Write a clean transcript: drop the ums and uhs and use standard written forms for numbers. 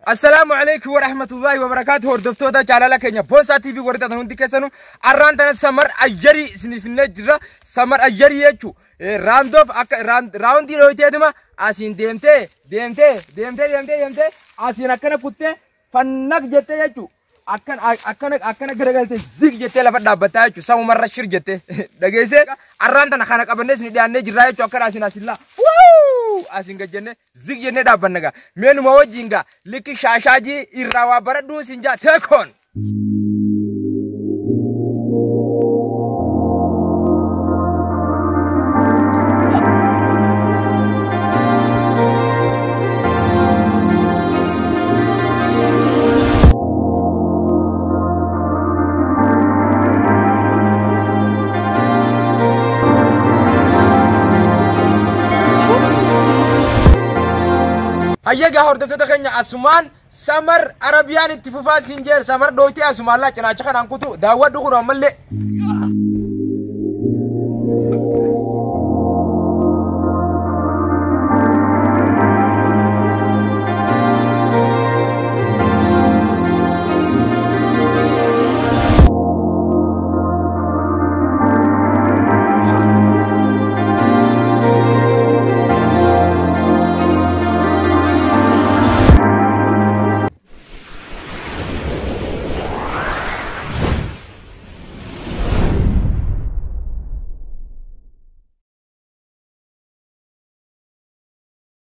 Assalaamu alaikum warahmatullahi wabarakatuh. Hordoftoota jaalala keenya Boonsaa TV warri taatan hundi keessanuu, arraan tana samar ayyarii isiniif finnee jirra. Samar ayyarii jechuun raandoof akka raawundii dhooyteetuma asiin deemtee deemtee deemtee deemtee deemtee asiin akkana kuttee fannaq jettee jechuun akkana akkana akkana garagaltee zig jettee lafa dhaabbattaa jechuun samumarra shir jettee dhageessee arraan tana kana qabannee isin dhiyaannee jirraa jechuun akkana asiin asiin laa asiin gad jennee zig jennee dhaabbanna gaa meenuma wajjin gaa likki shaashaajii irraa waa baradhuun siin jaa teekoon. Hayyagaa hordoftoota keenya, asumaan samar Arabiyaan itti fufaa siin jeer samar dhooytee asumaan laa cinaacha kanaan kutu daawwadhu kun ammallee.